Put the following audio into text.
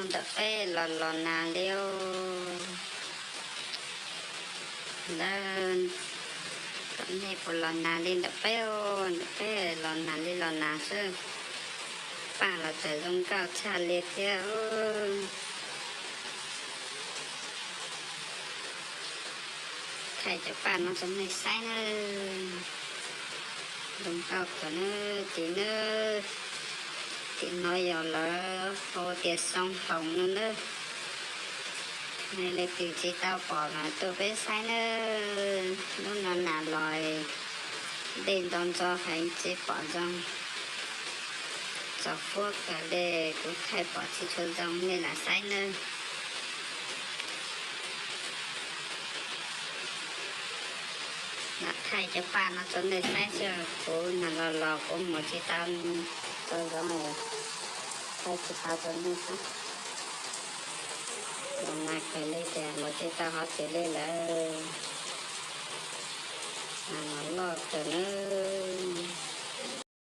Ntawm peb los los nag li os. Lawm, kom nej puas los nag li ntawm peb os, ntawm peb los nag li los nag xwb. Paj los txawm zoo nkauj tshaj li thiab. Thaij cov paj no rau nej saib nawb. Zoo nkauj kawg nawb ces nawb. Tim no yog lawv hu tias xoo hoom no nawb. Nej leej twg tsis tau pom mas tuaj peb saib nawb. Lub no nas los dej nto ntxo heev tsis pom zoo. Txaus fuab kawg li, kuv thaij pom tsis tshua zoo nej lam saib nawb. Lam thaij cov paj no rau nej saib xwb, kuv nag los los kuv mus tsis tau txog zoo, thaij tsis tau rau nej saib. Los nag kawg li ces mus tsis tau qhov twg li lawm. Nag los loj kawg nawb.